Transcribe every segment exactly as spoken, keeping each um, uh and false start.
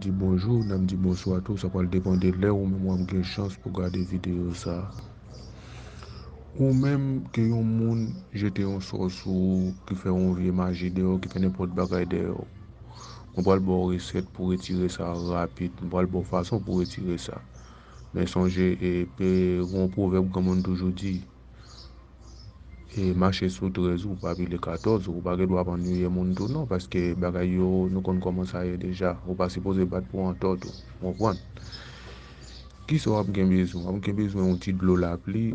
Di bonjou, n ap di bonswa tou, sa pral depann de lè ou menm w ap gen chans pou gade videyo sa. Ou menm ke yon moun jete yon sò sou ou, ki fè yon vye maji dèyè w, ki fè nenpòt bagay dèyè w. Mwen pral ba w resèt pou retire sa rapid, mwen pral ba w fason pou retire sa. Men sonje, e, pe, gen yon pwovèb granmoun toujou di, e, mache sou trèz ou, pa pile katòz ou, ou pa gen dwa ap annuiye moun tou non, paske bagay yo, nou konn kòman sa ye deja. Ou pa sipoze bat pou antò tou, ou konprann? Kisa w ap gen bezwen? W ap gen bezwen yon ti dlo lapli,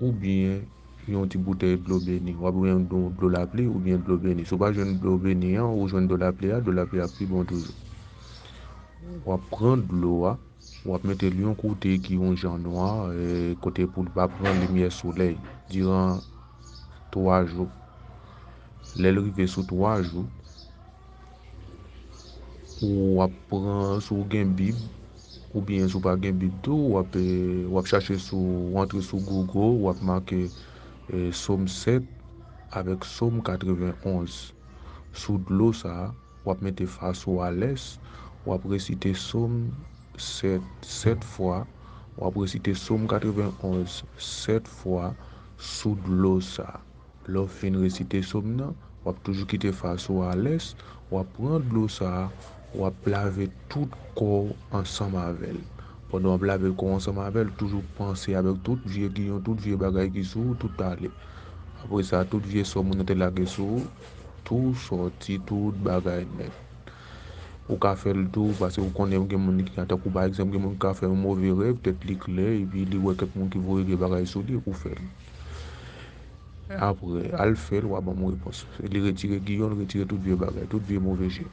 oubyen yon ti boutèy dlo beni. W ap gen yon dlo lapli oubyen dlo beni. Si w pa jwenn dlo beni an, ou jwenn dlo lapli a, dlo lapli a pi bon toujou. W ap pran dlo a, w ap mete l yon kote ki yon jan nwa, e, kote pou l pa pran limyè solèy diran twa jou. Lè l rive sou twa jou, w ap pran, si w gen Bib, oubyen si w pa gen Bib tou, w ap, e, w ap chache sou, w antre sou Google, w ap make, e, Sòm sèt avèk Sòm katrevenn onz. Sou dlo sa a, w ap mete fas ou alèz, w ap resite Sòm sèt, sèt fwa, w ap resite Sòm katrevenn onz sèt fwa sou dlo sa a. Lè w fin resite Sòm nan, w ap toujou kite fas ou alèz, w ap pran dlo sa a, w ap lave tout kò w ansanm avè l. Pandan w ap lave kò w ansanm avè l, toujou panse avèk tout vye giyon, tout vye bagay ki sou ou, tout ale. Apre sa, tout vye sò moun nan te lage sou ou, tou sòti, tout bagay nèt. Ou ka fè l tou, paske ou konnen gen moun ki, tankou pa egzanp, gen moun ki ka fè yon move rèv, tèt li klè, epi li wè kèk moun ki voye vye bagay sou li, ou fè l. Apre, al fè l, w a ban m repons. Li retire giyon, li retire tout vye bagay, tout vye move je.